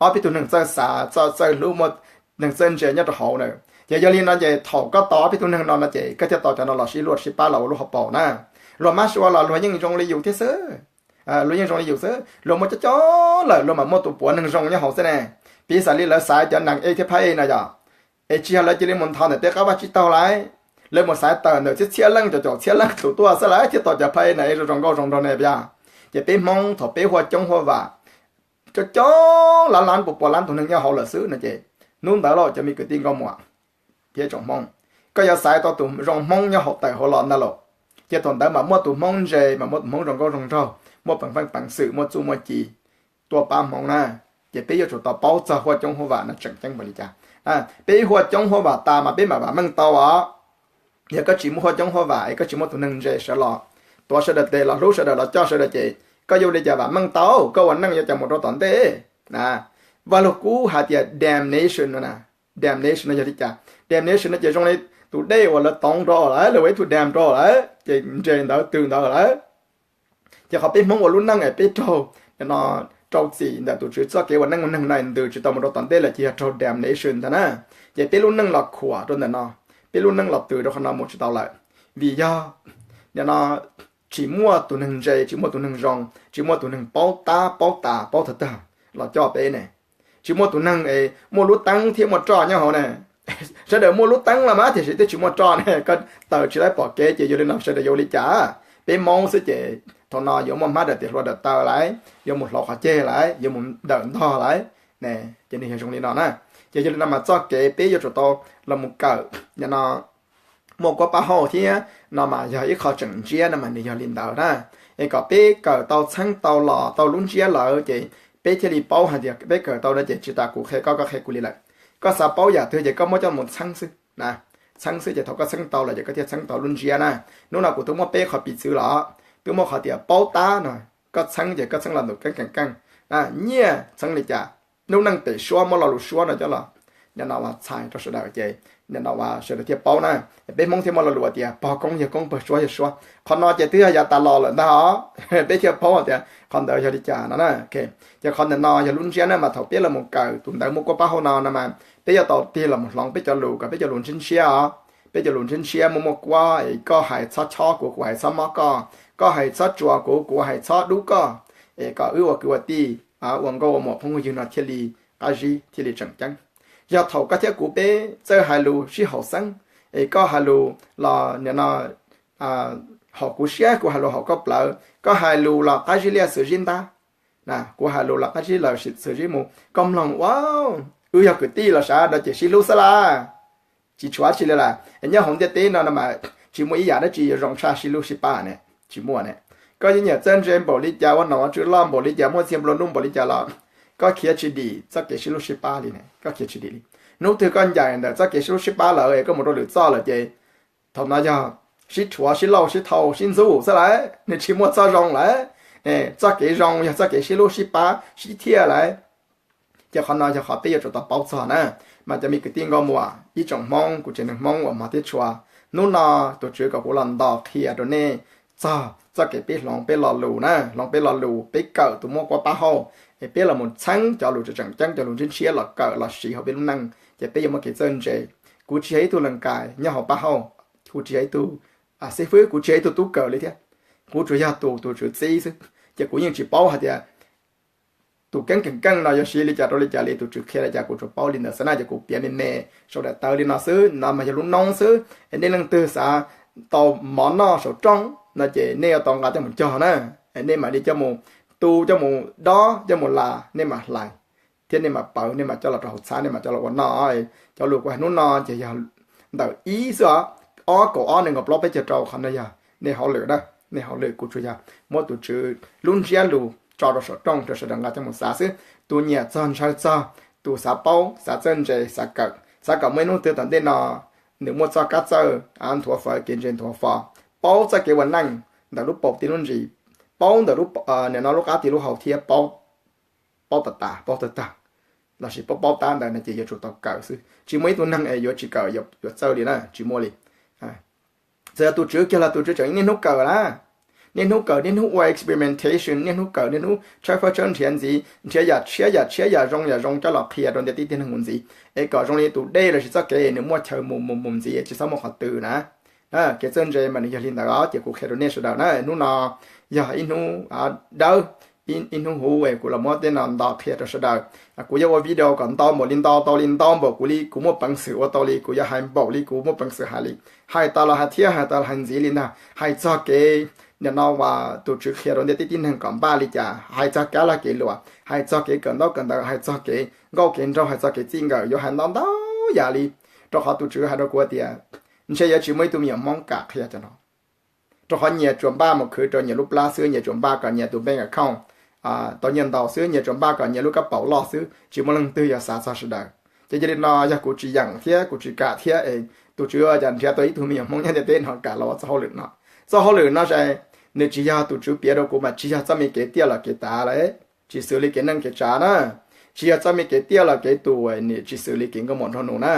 ob peb tug neeg txawj xav, txawj hlub, muaj neeg txawj ntse nyob rau hauv na. Ces yog li no ces thaum koj tau ob peb tug neeg no no ces koj thiaj tau cov no los sib luaj sib pab los ua lub hauv paus na. Luag Mab Suav los luag yeej zoo li yus thiab xwb. Luag yeej zoo li yus xwb, luag muaj coob coob lawm luag mam muaj tus puav neeg zoo nyob hauv xwb ne. Piv xam li lawv xaiv cov neeg ej thiab phab ej no yom, es tsis yog lawv cia li mus nthos ntawm tej qab vaj tsib taug lawm, lawv mus xaiv tawm ntawm txhiab txhiab leej, caum caum txhiab leej tus tuaj xwb lawv thiaj tau cov phab ej no zoo zoo nkauj zoo nraug ne puas yog? Ces peb Hmoob thaum peb huaj coob huaj vam, coob coob lab lab puas puas lab tus neeg nyob hauv lawm xwb no ces Hnub ntawd lauj cov me kwv tij nkauj muam thiab tsoom Hmoob, koj yuav xaiv tau tus zoo Hmoob nyob hauv tawm hauv los ntag lauj. Ces thaum ntawd mas muaj tus Hmoob ntse, mas muaj tus Hmoob zoo nkauj zoo nraug, muaj peev xeej peev xwm, muaj txuj muaj ci tuaj pab Hmoob na. Ces peb yuav tsum tau paub txog huaj coob huaj vam no tseem ceeb npaum li cas. Peb huaj coob huaj vam tas mas peb mam vam meej tau os. Yog koj tsis muaj huaj coob huaj vam es koj tsis muaj tus neeg ntse sawv los tuav sawv daws tes, los hlub sawv daws, los coj sawv daws ces koj yuav ua li cas vam meej tau, koj ua neej yuav cas mus rau tom ntej? Vaj Lug Kub hais tias damnation no na. Damnation no yog li cas? Damnation no ces zoo li tus dej uas lawv toov rau lawm, lawv ua ib tug dam rau lawm ces nres ntawd tws ntawd lawm. Ces qhov peb Hmoob ua lub neej es peb raug, no, rau txim ntawm tus Tswv txoj kev ua neej ua neeg no ntws tsis tau mus rau tom ntej lawm ces yog raug damnation ntag na. Ces peb lub neej los khuam rau ntawm no, peb lub neej los tws rau qhov no mus tsis tau lawm. Vim yog, no, tsis muaj tus neeg ntse, tsis muaj tus neeg zoo, tsis muaj tus neeg paub tab paub tas paub tag tag los coj peb ne. Tsis muaj tus neeg es muaj lub teeb thiab muaj roj nyob hauv ne. Sawv daws muaj lub teeb los mas tiam sis twb tsis muaj roj ne, koj taws tsis tau pom kev ces yog li no sawv daws yuav ua li cas? Peb Hmoob xwb ces thaum no yuav muaj hmab daws tes hlua daws taw lawm, yuav mus hlauv qhov ceg lawm, yuav mus dawm ntog lawm. Ces nws yog zoo li no na. Ces yog li no mas txoj kev peb yuav tsum tau los mus kawm, no, muaj kuab pab hauj thiab no mas yog ib qho tseem ntsiab no mas nws yog li ntawd na. Es kom peb kawm tau txheeb tau los tau lub ntsiab lawm ces peb thiaj li paub hais tias peb kawm tau no ces tsis tas kuv qhia koj, koj qhia kuv li lawm. Koj xav paub yam twg ces koj muab coj mus txheeb xwb na. Txheeb xwb ces thaum koj txheeb tau lawm ces koj thiaj txheeb tau lub ntsiab na. Hnub no kuv twb muab peb qhov piv txwv los, twb muab qhov tias paub tab no, koj txheeb ces koj txheeb los ntawm keeb keem keej, nyiaj txheeb li cas, lub neej pem suab muab lo lus suab no coj los, no los txhais rau sawv daws ces, no sawv daws thiaj paub na. Peb Hmoob thiaj muaj lo lus tias pog koob yog koob, pog suab yog suab. Qhov no ces twb yog yav tas los lawm ntag os, peb thiaj paub tias qhov ntawd yog li cas no na. Ces qhov ntawm no yog lub ntsiab na mas thaum peb los mus kawm tus ntawv muaj kuab pab hauj no no mas peb yuav tau tig los mus hloov peb cov lus kom peb cov lus ntshiab ntshiab os. Peb cov lus ntshiab ntshiab muaj muaj kuab es koj hais txhob chob kuv, kuv hais txhob mob koj, koj hais txhob tsuas kuv, kuv hais txhob dub koj, es kom wb ua kwv ua tij, ua nkauj ua muam phooj ywg no thiaj li qab zib thiaj li tseem ceeb. Yog thaum koj thiab kuv peb txawj hais lus sib haum xeeb, es koj hais lus los nim no haum kuv siab, kuv hais lus haum koj plawv, koj hais lus los qab zib liaj xwm zib ntab, kuv hais lus los qab zib lawm xwm zib mus, koj mloog ua wb yog kwv tij los sav no ces sib hlub xwb lawm. Tsis tshuav dab tsi li lawm. Nyob hauv ntiaj teb no no mas tsis muaj ib yam dab tsi yuav zoo tshaj sib hlub sib pab ne, tsis muaj ne. Koj yeej nyiam txawj ntse npaum li cas, ua nom ua tswv loj npaum li cas, muaj txiag nplua nuj npaum li cas los koj khiav tsis dim txoj kev sib hlub sib pab li ne, koj khiav tsis dim li. Hnub twg koj ncaim ntawm txoj kev sib hlub sib pab lawm es koj mus rau lwm txoj lawm ces thaum no yog sib rhuav sib lauj sib thau sib ntxub xwb lawm, nws tsis muaj txoj zoo lawm. Txoj kev zoo yog txoj kev sib hlub sib pab sib thiaj lawm. Ces qhov no yog qhov peb yuav tsum tau paub txog na. Mas cov me kwv tij nkauj muam ib tsoom Hmoob, kuv tsev neeg Hmoob uas hmov thiab tshua, hnub no tus Tswv kom kuv los nto qhia rau nej txog txoj kev peb hloov peb lo lus na, hloov peb lo lus, peb kawm tus muaj kuab pab hauj, es peb los mus txheeb cov lus tseem ceeb, cov lus ntshiab ntshiab los kawm los siv hauv peb lub neej ces peb yuav muaj kev txawj ntse. Kuv tsis yog ib tug lees kais nyob hauv pab hauj, kuv tsis yog ib tug xib fwb, kuv tsis yog ib tug tub kawm li thiab. Kuv tsuas yog tus, tus Tswv txib xwb. Ces kuv yeej tsis paub hais tias tus keeb keem keej no yuav siv li cas rau li cas li, tus Tswv qhia li cas kuv tsuas paub li ntawd xwb na. Ces kuv piav me me saum daim tawv li no xwb no mas yog lub noob xwb. Es nej leej twg xav tau mov noj saum rooj no ces nej yuav tau nqa coj mus cog na. Nej mam li coj mus tu, coj mus dob, coj mus las, nej mam hlais thiab nej mam pawv, nej mam coj los rau hauv txhab, nej mam coj los ua noj. Cov lus kuv hais hnub no ces yog ntawm ib xwb os, ob kaum ob nees nkaum plaub peb caug rau, qhov no yog nej hauj lwm na. Nej hauj lwm, kuv tsuas yog muab tus Tswv lub ntsiab lus tso rau saum rooj rau sawv daws nqa coj mus xav xwb. Tus nyiam txog ntshaw txog, tus xav paub xav txawj ntse xav kawm, xav kom muaj ib hnub twg tom ntej no nws muaj txoj kab txawj nthuav fawv kev ntse nthuav fo, paub txoj kev ua neej ntawm lub paus tib lub ntsis, paub ntawm lub, nim no lub qab tib lub hau thiab paub, paub tas tas, paub tag tag, lossis paub paub tab ntawd no ces yuav tsum tau kawm xwb. Tsis muaj ib tug neeg es yuav tsis kawm yuav txawj li na, tsis muaj li. Txawm yog tus Tswv kiag los tus Tswv tseem niaj hnub kawm na. Niaj hnub kawm, niaj hnub ua experimentation, niaj hnub kawm, niaj hnub tshawb fawb tshawb nrhiav ntxiv, nrhiav yam tshiab yam tshiab yam zoo yam zoo coj los qhia rau ntiaj teb tib neeg mus ntxiv, es kom zoo li tus dej lossis txoj kev nws muaj chaw mus mus mus ntxiv tsis txhob muaj qhov tws na. Kev txawj ntse mas nws yog li ntawd os. Ces kuv qhia rau nej sawv daws na, hnub no yog ib hnub dawb, ib hnub huv es kuv los muab tej no nto qhia rau sawv daws. Kuv yuav ua video kom ntau npaum li ntau, tau li ntau npaum kuv li kuv muaj peev xwm ua tau li, kuv yuav hais npaum li kuv muaj peev xwm hais li. Hais tas los hais thiab, hais tas los hais ntxiv li ntag. Hais txog kev nim no uas tus Tswv qhia rau ntiaj teb tib neeg kom npaj li cas, hais txog kab lag kev luam, hais txog kev kawm ntaub kawm ntawv, hais txog kev nkauj kev nraug, hais txog kev txij nkawm, yuav hais ntau ntau yam li, rau qhov tus Tswv hais rau kuv tias ntshe yuav tsis muaj ib tug me nyuam Hmoob kam qhia cov no. Rau qhov nyias tsuas npaj mus khwv rau nyias lub plab xwb, nyias tsuas npaj kom nyias tus bank account tau nyiaj ntau xwb, nyias tsuas npaj kom nyias lub kab paus loj xwb, tsis muaj leej twg yuav xav txog sawv daws. Ces yog li no yog kuv tsis yeem thiab kuv tsis kam thiab es tus Tswv ua cas nrhiav tau ib tug me nyuam Hmoob nyob ntiaj teb no kam los ua txoj hauj lwm no. Txoj hauj lwm no es nws tsis yog tus Tswv piav rau kuv mas tsis yog txoj me kev tiaj los kev tav lawm, tsis xws li kev neej kev tsav na, tsis yog txoj me kev tiaj los kev tus, nws tsis xws li kev nkauj muam nraug nus na.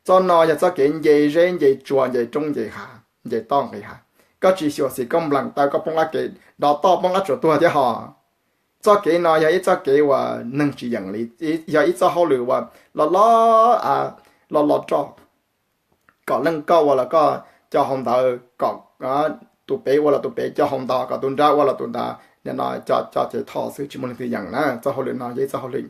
Txoj no yog txoj kev nce zeb nce tsua nce roob nce hav nce toj nqis hav. Koj tsis xyuam xim koj nplees taw koj poob qab kev, dov toj poob qab tsuas tuag thiab hos. Txoj kev no yog ib txoj kev uas neeg tsis yeem li, yog ib txoj hauj lwm uas los los, los los roj, kom leej koj ua los koj coj hau ntawd, kom tus pem ua los tus pem coj hau ntawd, kom tus nrab ua los tus nrab, nim no coj coj ces thoj xwb, tsis muaj leej twg yeem na. Txoj hauj lwm no yog ib txoj hauj lwm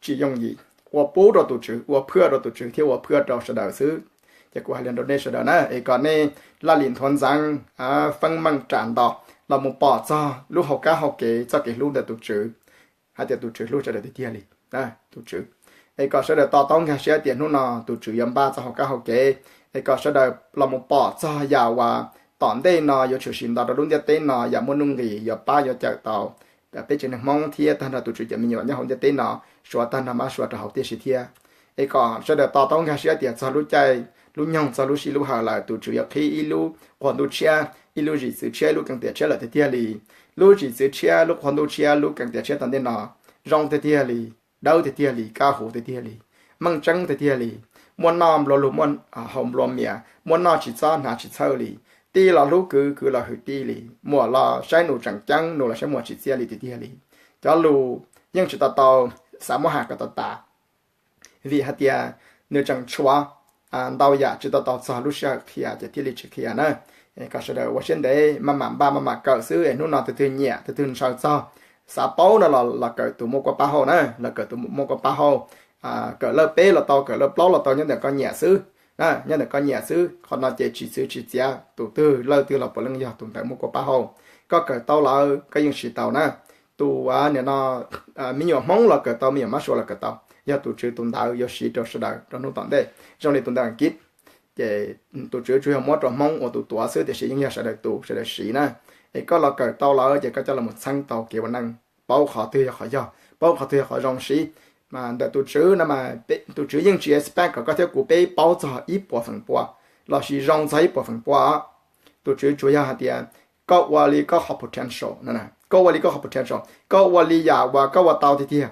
tsis yooj yim, ua pub rau tus Tswv, ua phwaj rau tus Tswv thiab ua phwaj rau sawv daws xwb. Ces kuv hais li rau nej sawv daws na, es kom nej laj lim nthuav ntxeev, feeb meej ras nto los mus pom txog lub hauv kab hauv kev txoj kev hlub ntawm tus Tswv, hais tias tus Tswv hlub sawv daws tiag tiag li. Tus Tswv, es kom sawv daws to taub nkag siab tias hnub no tus Tswv yuav npaj txoj hauv kab hauv kev, es kom sawv daws los mus pom txog yam uas tom ntej no yuav tshwm sim nto rau lub ntiaj teb no, yam muaj nuj nqis yuav pab yuav cawm tau peb tsev neeg Hmoob thiab tag nrho tus Tswv cov me nyuam nyob hauv ntiaj teb no, suav tag nrho mas suav rau hauv tib si thiab. Es kom sawv daws to taub nkag siab tias txog lub caij lub nyoog, txog lub sij lub hawm lawm, tus Tswv yuav qhib ib lub qhua ntuj tshiab, ib lub zim txwv tshiab, ib lub keeb tiam tshiab lawm tiag tiag li. Lub zim txwv tshiab, lub qhua ntuj tshiab, lub keeb tiam tshiab tom ntej no zoo tiag tiag li, dawb tiag tiag li, kaj huv tiag tiag li, meej tseeb tiag tiag li. Muaj noj nplua lug, muaj haus nplua mias, muaj noj tsis txob hnav tsis txhawj li. Tij los hlub kwv, kwv los hwm tij li. Muam los saib nus tseem ceeb, nus los saib muam tsis txiaj li tiag tiag li. Cov lus yeej tsis tau tau xav muab hais kom tau tas, vim hais tias nws tseem tshuav ntau yam tsis tau tau txog lub sij hawm qhia ces thiaj li tsis qhia na. Kom sawv daws ua siab ntev, maj mam npaj maj mam kawm xwb es hnub no tus twg nyiam tus twg ntshaw txog, xav paub no los los kawm tus muaj kuab pab hauj na, los kawm tus muaj kuab pab hauj. Kawm lawj peb los tau, kawm lawj plaub los tau, nyob ntawm koj nyiam xwb. Nyob ntawm koj nyiam xwb, qhov no ces tsis txwv tsis txiav tus twg lawj twg los puav leej yog tus ntawd muaj kuab pab hauj. Koj kawm tau lawm koj yeej siv tau na. Tus nim no me nyuam Hmoob los kawm tau, me nyuam mab sua los kawm tau, yog tus Tswv tus ntawd yuav siv rau sawv daws rau hnub tom ntej zoo li tus ntawv Askiv. Ces tus Tswv tsuas yog muab rau Hmoob ua tus tuav xwb tiam sis yeej yog sawv daws tus sawv daws siv na. Es koj los kawm tau lawm ces koj coj los txheeb tau kev ua neej, paub qhov twg yog qhov yog, paub qhov twg yog qhov zoo siv. Mas ntawm tus Tswv no mas tus Tswv yeej tsis expect kom koj thiab kuv peb paub txog ib puas feem pua lossis zoo txog ib puas feem pua. Tus Tswv tsuas yog hais tias koj ua li koj qhov potential, koj ua li koj qhov potential, koj ua li yam uas koj ua tau tiag tiag.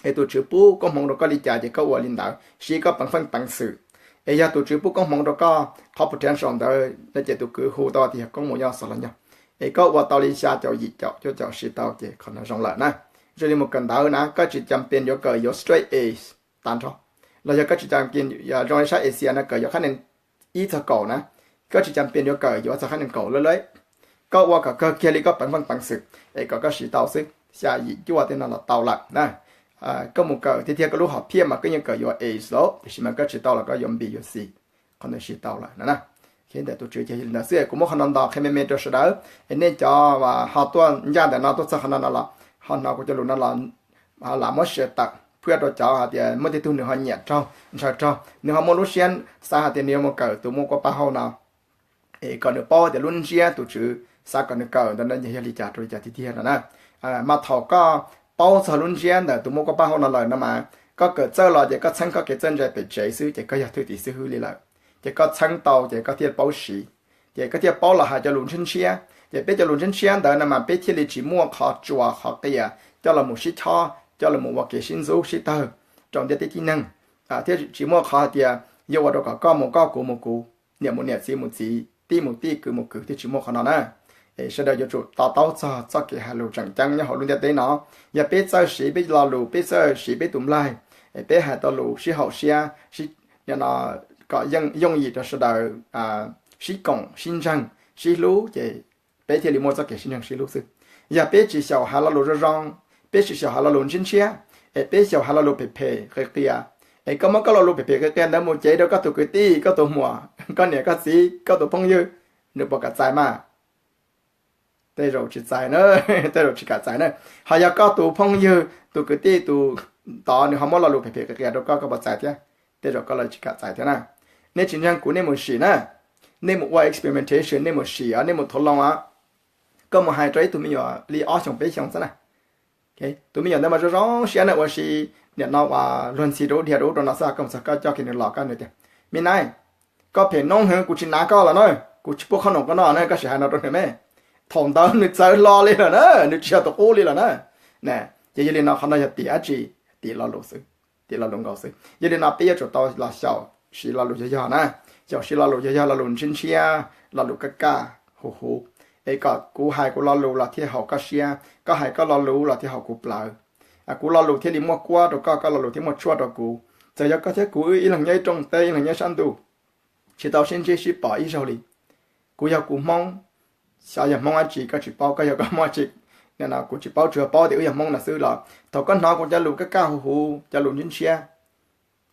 Es tus Tswv pub koob hmoov rau koj li cas ces koj ua li ntawd, siv koj peev feej peev xwm. Es yog tus Tswv pub koob hmoov rau koj qhov potential ntawd no ces tus kwv hu tau tias koob mus yog xos los nyog, es koj ua tau li xya caum yim caum cuaj caum siv tau ces qhov no zoo lawm na. Zoo li mus kawm ntawv na, koj tsis cam pes yuav kawm yuav straight A's tag nrho, los yog koj tsis cam pes zoo li sab Asia no kawm yuav qhab nees ib txog kaum na, koj tsis cam pes yuav kawm yuav txog qhab nees kaum lawm lawm. Koj ua kom kawg kiag li koj peev feej peev xwm es kom koj siv tau xwb, xya yim cuaj tej no los tau lawm na. Koj mus kawm tiag tiag koj lub hom phiaj mas koj yeej kawm yuav A's lawm, tiam sis mas koj tsis tau los koj yuav B yuav C, qhov ntawd siv tau lawm no na. Ntawm tus Tswv ces li ntawd xwb, kuv muab qhov no nto qhia me me rau sawv daws, es nej cov ho tuaj ncaj ntawm no tuaj txog qhov no no los ho hnov kuv cov lus no los lam muab share tawm phwaj rau cov hais tias muaj tej tug nws ho nyiam raug ntshaw raug, nws ho muaj lub siab xav hais tias nws yuav mus kawm tus muaj kuab pab hauj no, es kom nws paub tias lub ntsiab tus Tswv xav kom nws kawm ntawd no yog li cas rau li cas tiag tiag no na. Mas thaum koj paub txog lub ntsiab ntawm tus muaj kuab pab hauj no lawm no mas koj kawm txawj los ces koj txheeb koj kev txawj ntse pem tsev xwb ces koj yog thwj tim xib hwb li lawm. Ces koj txheeb tau ces koj thiaj paub siv, ces koj thiaj paub los hais cov lus ntshiab ntshiab. Ces peb cov lus ntshiab ntshiab ntawd no mas peb thiaj li tsis muaj qhov tsuas qhov qias coj los mus sib chob, coj los mus ua kev sib ntxub sib tawg rau ntiaj teb tib neeg, thiab tsis muaj qhov hais tias yuav ua rau kom koj mus koj, kuv mus kuv, niam mus niam, txiv mus txiv, tij mus tij, kwv mus kwv, thiaj tsis muaj qhov no na. Es sawv daws yuav tsum to taub txog txoj kev hais lus tseem ceeb nyob hauv lub ntiaj teb no. Yog peb txawj siv peb lo lus, peb txawj siv peb tus nplaig, es peb hais tau lus sib haum siab, kom yooj yim rau sawv daws sib koom sib ntseeg sib hlub ces peb thiaj li muaj txoj kev sib ntseeg sib hlub xwb. Yog peb tsis xyaum hais lo lus zoo zoo, peb tsis xyaum hais lo lus ntshiab ntshiab, es peb xyaum hais lo lus phem phem qias qias, es koj muab koj lo lus phem phem qias qias ntawd mus cev rau koj tus kwv tij, koj tus muam, koj niam koj txiv, koj tus phooj ywg, Nws puas kam txais mas? Tej zaum tsis txais na, tej zaum tsis kam txais na. Ho yog koj tus phooj ywg, tus kwv tij, tus tod nws ho muab lo lus phem phem qias qias rau koj, koj puas txais thiab? Tej zaum koj los tsis kam txais thiab na. Nej tsis ntseeg kuv nej mus sim na, nej mus ua experimentation, nej mus sim, nej mus thov loo. Koj mus hais rau ib tug me nyuam li ob xyoos peb xyoos xwb na, tus me nyuam ntawd mas zoo zoo siab na, ua si nim no uas luag ntxhi rau ub dhia rau ub rau no xwb, koj mus txog koj coj kiag nws los koj nws tias, me nai, koj phem noob heev, kuv tsis nav koj los na, kuv tsis pub qhob noom koj noj na, koj sim hais no rau nws me. Thaum ntawd nws txawv hlo li lawm na, nws tsis yog tus qub li lawm na. Ces yog li no qhov no yog tim dab tsi? Tim lo lus xwb, tim lo lus nkaus xwb. Yog li no peb yuav tsum tau los xyaum siv lo lus yog yog na, xyaum siv lo lus yog yog, lo lus ntshiab ntshiab, lo lus kaj kaj huv huv, es kom kuv hais kuv lo lus los thiaj haum koj siab, koj hais koj lo lus los thiaj haum kuv plawv. Kuv lo lus thiaj li muaj kuab rau koj, koj lo lus thiaj muaj tshuaj rau kuv. Txawm yog koj thiab kuv wb ib leeg nyob ib rooj teb, ib leeg nyob ib sab ntuj, tsis tau sib ntsib sib pom ib zaug li. Kuv yog kuv Hmoob, xyov yog Hmoob dab tsi koj tsis paub, koj yog koj Hmoob dab tsi, nim no kuv tsis paub, tsuas paub tias wb yog Hmoob no xwb los thaum koj hnov kuv cov lus kaj kaj huv huv, cov lus ntshiab ntshiab,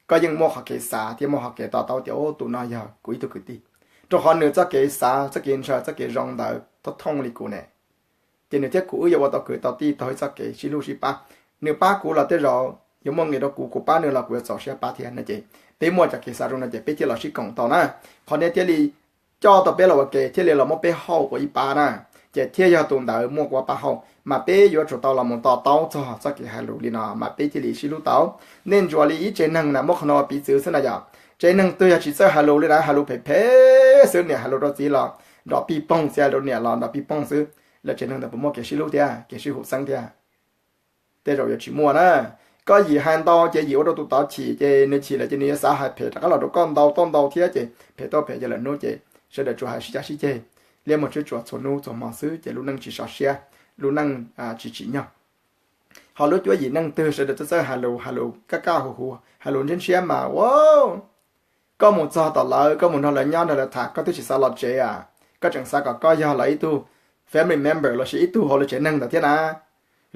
koj yeej muaj qhov kev xav thiab muaj qhov kev to taub tias tus no yog kuv ib tug kwv tij, rau qhov nws txoj kev xav, txoj kev ntshaw, txoj kev zoo ntawd thooj thooj li kuv ne. Ces nws thiab kuv wb yuav ua tau kwv tau tij taug ib txoj kev sib hlub sib pab. Nws pab kuv los tej zaum yuav muaj nqis rau kuv, kuv pab nws los kuv yuav txaus siab pab thiab no ces peb muaj cov kev xav zoo no ces peb thiaj los sib koom tau na. Qhov no thiaj li coj tau peb los ua ke, thiaj li los muab peb hauj ua ib pab na. Ces thiaj yog tus ntawd muaj kuab pab hauj, mas peb yuav tsum tau los mus to taub txog txoj kev hais lus li no mas peb thiaj li sib hlub tau. Nej ntsuas li ib tsev neeg na, muab qhov no ua piv txwv xwb na yom. Tsev neeg twg yog tsis txawj hais lus li na, hais lus phem phem xwb, niam hais lus rau txiv los nrov pij poog, txiv hais rau niam los nrov pij poog xwb, lawv tsev neeg ntawd puas muaj kev sib hlub thiab kev sib haum xeeb thiab? Tej zaum yuav tsis muaj na. Koj yim hais ntau ces yim ua rau tus tod chim, ces nws chim lawm ces nws yuav xav hais phem rov qab los rau koj ntau tau ntau thiab, ces phem tau phem ces lawm hnub ces sawv daws tsuas hais sib cav sib ceg, liab muag tswb tsuas txhua hnub txhua hmo xwb, ces lub neej tsis sov siab, lub neej tsis tsim nyog. Ho lub cuab yim neej twg sawv daws txawj txawj hais lus, hais lus kaj kaj huv huv, hais lus ntshiab ntshiab mas ua, koj mus txog tom lawv, koj mus nrog lawv nyob nrog lawv tham, koj twb tsis xav los tsev a, koj tseem xav kom koj yog lawv ib tug family member lossis ib tug hauv lawv tsev neeg ntawd thiab na.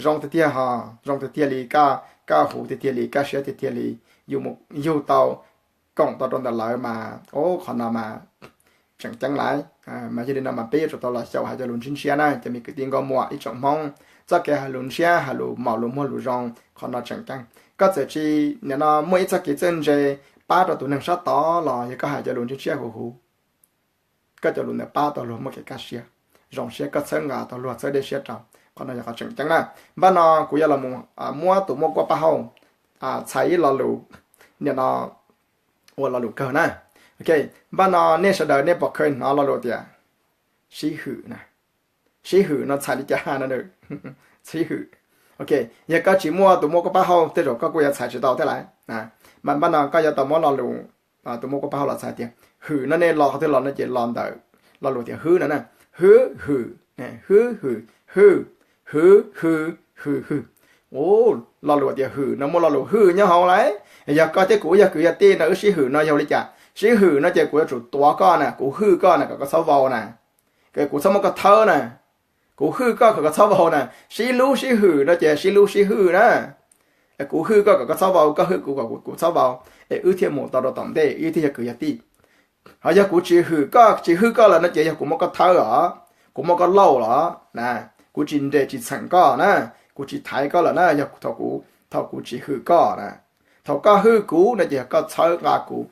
Zoo tiag tiag ho, zoo tiag tiag li, kaj huv tiag tiag li, kaj siab tiag tiag li, yus mus yug tau, koom tau rau ntawm lawv mas, o, qhov no mas tseem ceeb lawm. Mas yog li no mas peb yuav tsum tau los xyaum hais cov lus ntshiab ntshiab na, cov me kwv tij nkauj muam ib tsoom Hmoob, txoj kev hais lus ntshiab, hais lus mom lus muag lus zoo, qhov no tseem ceeb. Koj txawm tsis, nim no muaj ib txoj kev txawj ntse pab rau tus neeg sab tod los yog koj hais cov lus ntshiab ntshiab huv huv, koj cov lus ntawd pab tau luag muaj kev kaj siab, zoo siab, koj txhawb nqa tau luag txhawb dej siab rau, qhov no yog qhov tseem ceeb na. Npaj no kuv yuav los muab tus muaj kuab pab hauj txhais ib lo lus, nim no ua lo lus kawg na. Ok, npaj no nej sawv daws nej puas kheev hnov lo lus tias sib hwm na? Sib hwm no txhais li cas no? Sib hwm. Ok, yog koj tsis muaj tus muaj kuab pab hauj tej zaum koj kuj yuav txhais tsis tau thiab lawm. Mas npaj no koj yuav tau muab lo lus tus muaj kuab pab hauj los txhais tias hwm no, nej los qhov twg los no ces los ntawm lo lus tias hwb no na. Hwb hwm, hwb hwm, hwj, hwv, hwj, hwj, hwj. Lo lus tias hwm no muaj lo lus hwj nyob hauv lawm. Yog koj thiab kuv yog kwv yog tij no wb sib hwm no yog li cas? Sib hwm no ces kuv yuav tsum tuav koj na, kuv hwj koj na kom koj txhob vau na, kuv txhob muab koj thawb na. Kuv hwj koj kom koj txhob vau na. Sib hlub sib hwm no ces sib hlub sib hwj na. Kuv hwj koj kom koj txhob vau, koj hwj kuv kom kuv txhob vau, es wb thiaj mus tau rau tom ntej, wb thiaj yog kwv yog tij. Ho yog kuv tsis hwm koj, tsis hwj koj lawm no ces yog kuv muab koj thawb os, kuv muab koj lauj los na, kuv tsis nres tsis txheem koj na, kuv tsis thaiv koj lawm na, yog thaum kuv, thaum kuv tsis hwm koj na. Thaum koj hwj kuv no ces yog koj txhawb nqa kuv,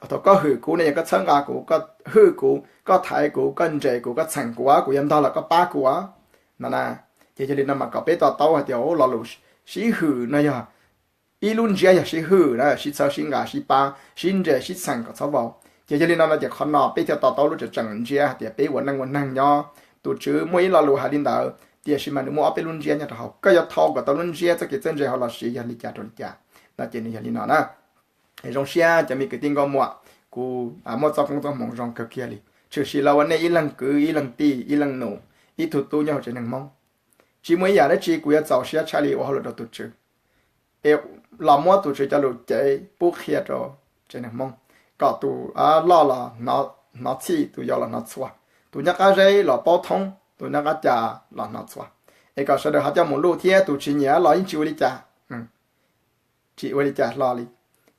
thaum koj hwm kuv no yog koj txhawb nqa kuv, koj hwj kuv, koj thaiv kuv, koj nres kuv, koj txheem kuv, kuv yuav ntog los koj pab kuv no na. Ces yog li no mas kom peb to taub hais tias lo lus sib hwm no yog ib lub ntsiab yog sib hwm na, sib txhawb sib nqa sib pab sib nres sib txheem kom txhob vau. Ces yog li no no ces qhov no peb thiaj to taub lub tseem tseem ntsiab hais tias peb ua neej ua neeg nyob, tus Tswv muaj ib lo lus hais li ntawd, tiam sis mas nws muaj ob peb lub ntsiab nyob rau hauv, koj yuav thau kom tau lub ntsiab txoj kev txawj ntse hauv los siv yog li cas rau li cas. No ces nws yog li no na. Zoo siab cov me kwv tij nkauj muam, kuv muaj txoj koob txoj hmoov zoo kawg kiag li, tshwm sim los ua nej ib leeg kwv ib leeg tij ib leej nus, ib tug tub nyob hauv tsev neeg Hmoob. Tsis muaj ib yam dab tsi kuv yuav txaus siab tshaj li ua hauj lwm rau tus Tswv, es los muab tus Tswv cov lus cev pub qhia rau tsev neeg Hmoob, kom tus loj los hnov txhij, tus yau los hnov txhua, tus nyob qab zeb los paub thoob, tus nyob qab cas los hnov txhua, es kom sawv daws ho coj mus luj thiab, tus tsis nyiam los yeej tsis ua li cas, tsis ua li cas hlo li.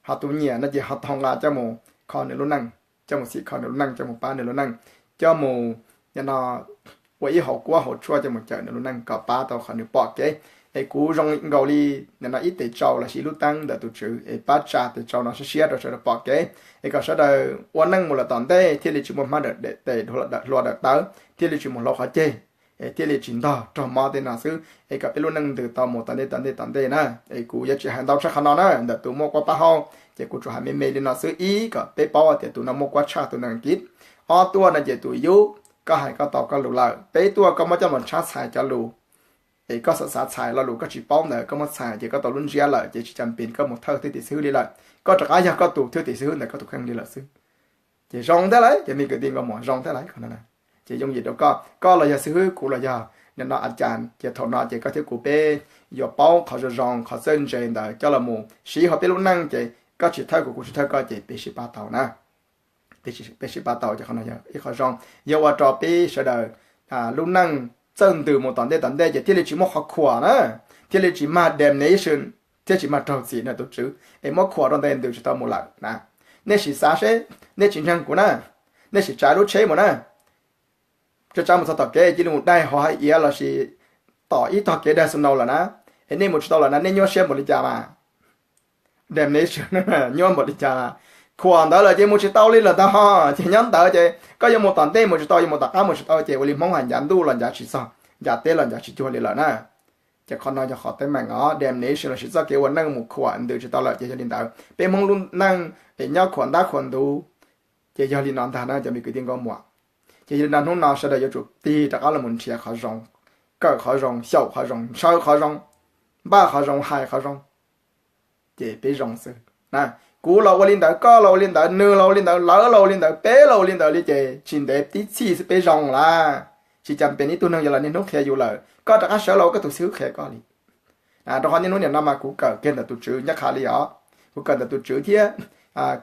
Ho tus nyiam no ces ho thau nqa coj mus kho nws lub neej. coj mus xim kho nws lub neej, coj mus pab nws lub neej, coj mus no ua ib hauv kuab hauv tshuaj coj mus cawm nws lub neej kom pab tau qhov nws pom kev. Es kuv zoo nkaus li no ib tes tsau los sis ib lub teeb ntawm tus Tswv es pab tsa tes tsau no siab siab rau sawv daws pom kev, es kom sawv daws ua neej mus lawm tom ntej thiaj li tsis muaj hmab dawm tes hlua dawm tawv, thiaj li tsis mus hloov qhov ceg, es thiaj li tsis ntog raug mob tej no xwb, es kom peb lub neej ntws tau mus tom ntej tom ntej tom ntej na. Es kuv yuav tsis hais ntau tshaj qhov no na, ntawm tus muaj kuab pab hau, ces kuv tsuas hais me me li no xwb, ib kom peb paub tias tus no muaj kuab tshaj tus no kiv. Ob tuaj no ces tus yub, koj hais koj tau koj lus lawm, peb tuaj koj muab coj los tshab txhais cov lus, es koj xav xav txhais lo lus koj tsis paub ntawd koj muab txhais ces koj tau lub ntsiab lawm ces tsis cam pes koj mus thawj thwj tim xib hwb li lawm, koj rov qab yog koj tus thwj tim xib hwb ntawm koj tus kheej li lawm xwb. Ces zoo thiab lauj, cov me kwv tij nkauj muam, zoo thiab lauj qhov no na. Ces yooj yim rau koj, koj los yog xib hwb, kuv los yog nim no a cas, ces thaum no ces koj thiab kuv peb yuav paub qhov zoo zoo qhov txawj ntse ntawd coj los mus siv hauv peb lub neej, ces koj tsis thawj kuv, kuv tsis thawj koj ces peb sib pab tau na. Peb sib pab tau ces qhov no yog ib qho zoo, yog ua rau peb sawv daws lub neej txawj ntws mus tom ntej tom ntej ces thiaj li tsis muaj qhov khuam na, thiaj li tsis mag damnation, thiab tsis mag raug txim ntawm tus Tswv es muab khuam rau ntawd ntws tsis tau mus lawm na. Nej sim xav seb, nej tsis ntseeg kuv na, nej sim tsa lub tsheb mus na, tsa tsa mus txog tom kev cia li mus daig hauv hav iav los sis tom ib tog kev daig snow lawm na, es nej mus tsis tau lawm na, nej nyuaj siab npaum li cas mas, damnation, nyuaj npaum li cas, khuam ntawd lawm ces mus tsis tau li lawm ntag ho. Ces nyob ntawd ces koj yuav mus tom ntej mus tsis tau, yuav mus tom qab mus tsis tau, ces ua li Hmoob hais ncav ntuj los ncav tsis txog, ncav teb los ncav tsis cuag li lawm na. Ces qhov no yog qhov teeb meem os, damnation lossis txoj kev ua neej mus khuam ntws tsis tau lawm ces yog li ntawd peb Hmoob lub neej es nyob khuam ntab khuam ntuv. Ces yog li no ntag na cov me kwv tij nkauj muam. Ces yog li no hnub no sawv daws yuav tsum tig rov qab los mus nrhiav qhov zoo, kawm qhov zoo, xyaum qhov zoo, ntshaw qhov zoo, npaj qhov zoo, hais qhov zoo, ces peb zoo xwb. Kuv los ua li ntawd, koj los ua li ntawd, nws los ua li ntawd, lawv los ua li ntawd, peb los ua li ntawd li ces tsis ntev tib txhij xwb peb zoo lawm. Tsis cam pes ib tug neeg yuav los niaj hnub qhia yus lawm, koj rov qab sawv los ua koj tus xib hwb qhia koj li. Rau qhov niaj hnub nim no mas kuv kawm kiag ntawm tus Tswv ncaj qha li os. Kuv kawm ntawm tus Tswv thiab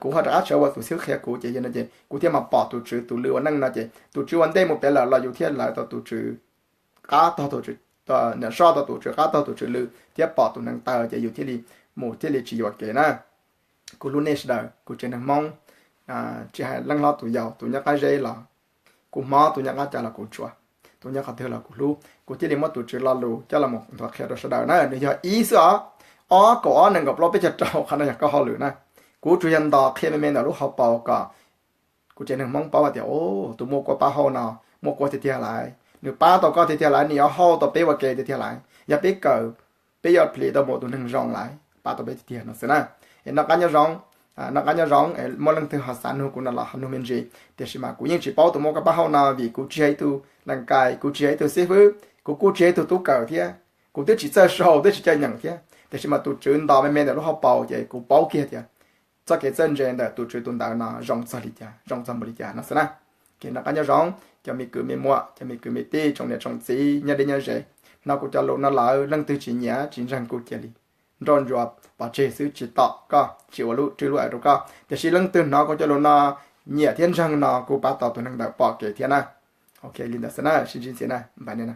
kuv ho rov qab sawv ua tus xib hwb qhia kuv ces yog no ces kuv thiaj mas pom tus Tswv tus lw ua neej no ces tus Tswv ua ntej mus pem lawm los yus thiaj lawv tau tus Tswv qab tog, tus Tswv, niam zoj tau tus Tswv qab tog tus Tswv lw thiab pom tus neev taw ces yus thiaj li mus thiaj li tsis yuam kev na. Kuv hlub nej sawv daws, kuv tsev neeg Hmoob, tsis hais leej hlob tus yau, tus nyob qab zeb los kuv hmob, tus nyob qab cas los kuv tshua, tus nyob qhov twg los kuv hlub, kuv thiaj li muab tus Tswv lo lus coj los nthuav qhia rau sawv daws na. Nws yog ib xwb os, ob kaum ob nees nkaum plaub peb caug rau, qhov no yog koj hauj lwm na. Kuv tsuas yog ntos qhia me me ntawm lub hauv paus kom kuv tsev neeg Hmoob paub hais tias, o, tus muaj kuab pab hau no muaj kuab tiag tiag lawm, nws pab tau koj tiag tiag lawm, nws yuav hauj tau peb ua ke tiag tiag lawm. Yog peb kawm, peb yuav plis tau mus tus neeg zoo lawm, pab tau peb tiag tiag no xwb na. Es noj qab nyob zoo, noj qab nyob zoo, muaj leej twg ho xav nug kuv no los ho nug me ntsis, tiam sis mas kuv yeej tsis paub tus muaj kuab pab hau no vim kuv tsis yog ib tug nees kais, kuv tsis yog ib tug xib fwb, kuv kuj tsis yog ib tug tub kawm thiab, kuv twb tsis txawj sau, twb tsis caij nyeem thiab, tiam sis mas tus Tswv ntos me me ntawm lub hauv paus ces kuv paub kiag tias txoj kev txawj ntse ntawm tus Tswv tus ntawv no zoo txog li cas, zoo txog npaum li cas no xwb na. Ces noj qab nyob zoo, cov me kwv me muam, cov me kwv me tij, tsoom niam tsoom txiv nyob deb nyob ze, hnov kuv cov lus no lawm leej twg tsis nyiam tsis ntseeg kuj cia li nrauj ntsuas pov tseg xwb, tsis tom koj, tsis ua lub rwb lub aws rau koj. Tiam sis leej twg hnov kuv cov lus no nyiam thiab ntseeg no kuv pab tau tus neeg ntawd pom kev thiab na. Ok, li ntawd xwb na, sib ntsib ntxiv na, npam nej na.